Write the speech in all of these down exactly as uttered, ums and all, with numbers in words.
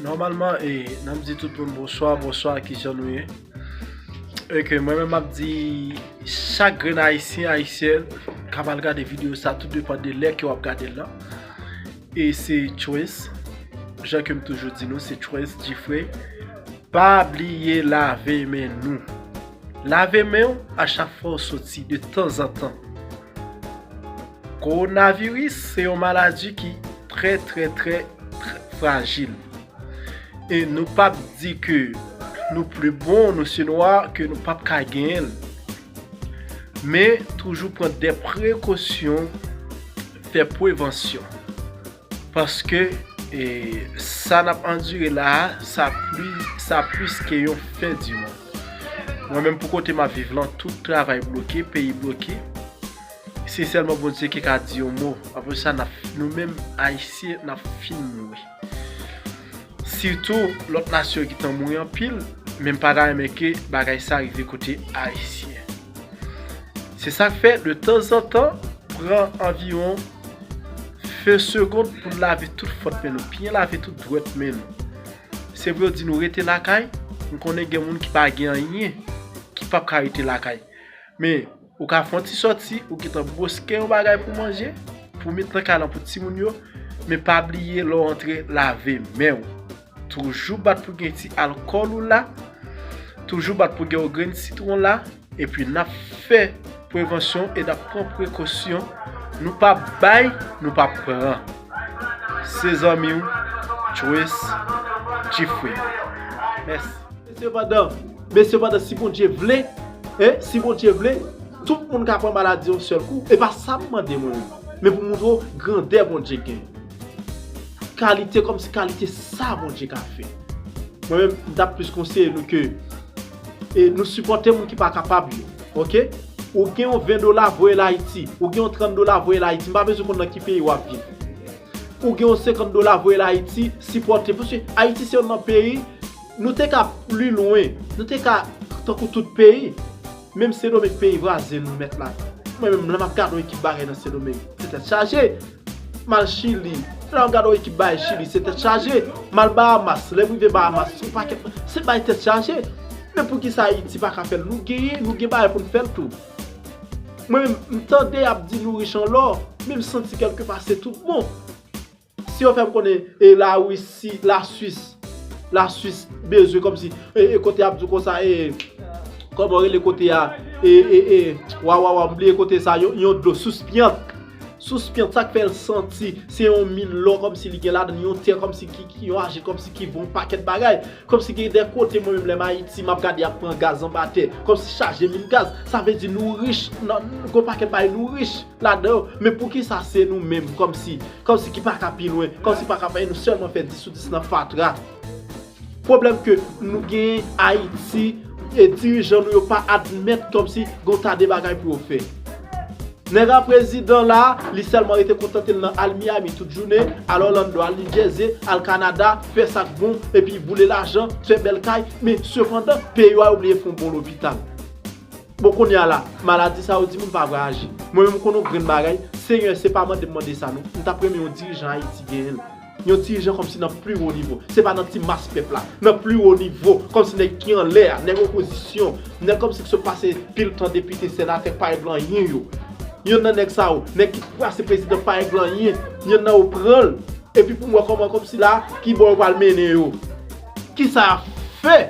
Nòmalman, e, n ap di tout moun bonswa, bonswa, kijan nou ye? E ke mwen menm m ap di chak grenn Ayisyen, Ayisyèn k ap al gade videyo sa, tout depann de lè ke w ap gade l lan. E se Choice, jan ke m toujou di nou, se Choice Jeffrey. Pa bliye lave men nou. Lave men w a chak fwa w soti, de tanzantan. Kowonaviris se yon maladi ki trè, trè, trè, trè frajil. E nou p ap di ke nou pli bon, nou se nwa, ke nou p ap ka genyen l. Men toujou pran de prekosyon, fè prevansyon. Paske, e, sa n ap andire la a, sa pli, sa plis ke yon fen di mond. Mwen menm pou kote m ap viv lan, tout travay bloke, peyi bloke. Se sèlman Bondye ki ka di yon mo. Apre sa, n ap, nou menm Ayisyen, n ap fin mouri. Sitou, lòt nasyon yo gentan mouri anpil, men m pa ta renmen ke bagay sa rive kote Ayisyen. Se sa k fè, de tanzantan, pran anviwon ven segonn pou n lave tout fwòt men nou, byen lave tout dwèt men nou. Se pou yo di nou rete lakay, m konnen gen moun ki pa gen anyen, ki p ap ka rete lakay. Men, ou ka fè yon ti sòti, ou gentan bwoske yon bagay pou manje, pou met nan kay lan pou timoun yo, men pa bliye lè w antre lave men w. Toujou bat pou gen ti alkòl ou la, toujou bat pou gen yon grenn sitwon la, epi n ap fè prevansyon e n ap pran prekosyon. Nou p ap bay, nou p ap pran. Se zanmi w, Choice Jeffrey. Mèsi. Men sepandan, men sepandan, si Bondye vle, e, si Bondye vle, tout moun ka pran maladi yon sèl kou. E pa sa m mande mwen menm. Men pou montre w grandè Bondye gen. Kalite kòmsi kalite sa Bondye ka fè. Mwen menm, m t ap plis konseye nou ke, e, nou sipòte moun ki pa kapab yo. Oke? Ou gen yon ven dola voye l Ayiti. Ou gen yon trant dola voye l Ayiti. M pa bezwen konn nan ki peyi w ap viv. Ou gen yon senkant dola voye l Ayiti, sipòte. Paske Ayiti se youn nan peyi, nou te ka pli lwen. Nou te ka tankou tout peyi. Menm Sendomeng peyi vwazen nou mèt la. Mwen menm, lè m ap gade yon ekip bagay nan Sendomeng, se tèt chaje. M al Chili, lè m ap gade yon ekip bagay Chili, se tèt chaje. M al Bahamas, lè m rive Bahamas, se yon pakèt, se bay tèt chaje. Men poukisa Ayiti pa ka fè l? Nou genyen, nou gen bagay pou n fè l tou. Mwen menm, m tande y ap di nou rich an lò, men m santi kèlkepa se tout bon. Si yo fè m konnen, e, Larisi, Laswis, Laswis bezwen kòmsi, e, e, kote y ap di w konsa, e, kòman rele kote a, e, e, e, wa, wa, wa, m bliye kote sa, yon, yon dlo, sous pyant. Sous pyant, sa k fè l santi, se yon min lò kòmsi li gen ladan l, yon tè kòmsi ki, ki, yon ajit kòmsi ki vo yon pakèt bagay. Kòmsi gen de kote mwen menm lè m Ayiti, m ap gade y ap pran gaz anba tè. Kòmsi chaje min gaz. Sa vle di nou rich, nan, gon pakèt bagay nou rich ladan yo. Men poukisa se nou menm kòmsi, kòmsi ki pa ka pi lwen, kòmsi pa ka fè nou sèlman fè dis sou dis nan fatra? Pwoblèm ke nou genyen Ayiti, e dirijan nou yo pa admèt kòmsi gon ta de bagay pou yo fè. Nèg la prezidan la, li sèlman rete kontante l nan al Miami tout jounen, al Orlando, al New Jersey, al Kanada, fè sa k bon, epi boule lajan, fè bèl kay, men sepandan, peyi yo a yo bliye fè yon bon lopital. Bon, kounye a la, maladi sa yo di moun pa vwayaje. Mwen menm m konn yon grenn bagay, Senyè, se pa mande m mande sa non. M t ap renmen yon dirijan Ayiti genyen l. Yon dirijan kòmsi nan pli wo nivo. Se pa nan ti mas pèp la. Nan pli wo nivo. Kòmsi nèg ki anlè a, nèg opozisyon, nèg kòmsi ki sot pase pil tan depite, senatè k pa regle anyen yo. Yonn nan nèg sa yo, nèg ki pase prezidan pa regle anyen. Yonn nan yo pran l. Epi pou m wè kòman kòmsi la, ki bò yo pral mennen yo. Kisa y ap fè?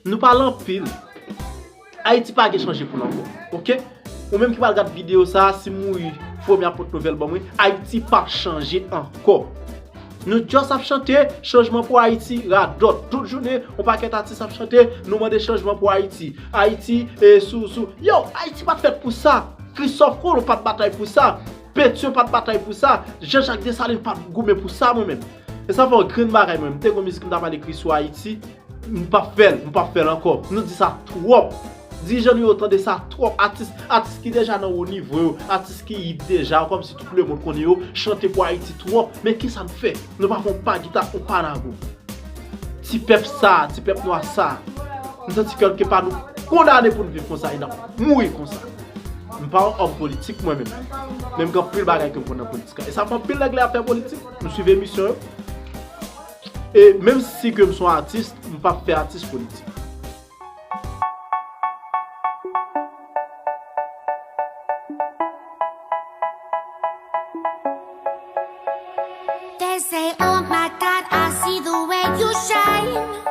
Nou pale anpil. Ayiti pa gen chanje pou l ankò. Oke? Ou menm ki pral gad videyo sa, si m mouri, fò m ap pot nouvèl ban mwen, Ayiti p ap chanje ankò. Nou just ap chante chanjman pou Ayiti, radòt. Tout jounen, yon pakèt atis ap chante, nou mande chanjman pou Ayiti. Ayiti, e, sou, sou. Yo, Ayiti pa t fèt pou sa. Christophe Colomb pa t batay pou sa. Petion pa t batay pou sa. Jean Jacques Dessalines pa t goumen pou sa, mwen menm. E sa fè yon grenn bagay, mwen. M te gon mizik m t ap al ekri sou Ayiti. M p ap fè l, m p ap fè l ankò. Nou di sa twòp. Dirijan nou yo tande sa twòp. Atis, atis ki deja nan wo nivo yo, atis ki hit deja, kòmsi tout lemonn konnen yo, chante pou Ayiti twòp. Men kisa n fè? Nou pa fè yon pa gita, yon pa nago. Ti pèp sa, ti pèp nwa sa. M santi kèlkepa nou kondane pou n viv konsa e n ap mouri konsa. M pa yon òm politik mwen menm. Men m gen anpil bagay ke m konn nan politik la. E sa fè anpil nèg lè y ap fè politik. M swiv emisyon yo. E menm si ke m se yon atis, m p ap fè atis politik. They say, oh my God, I see the way you shine.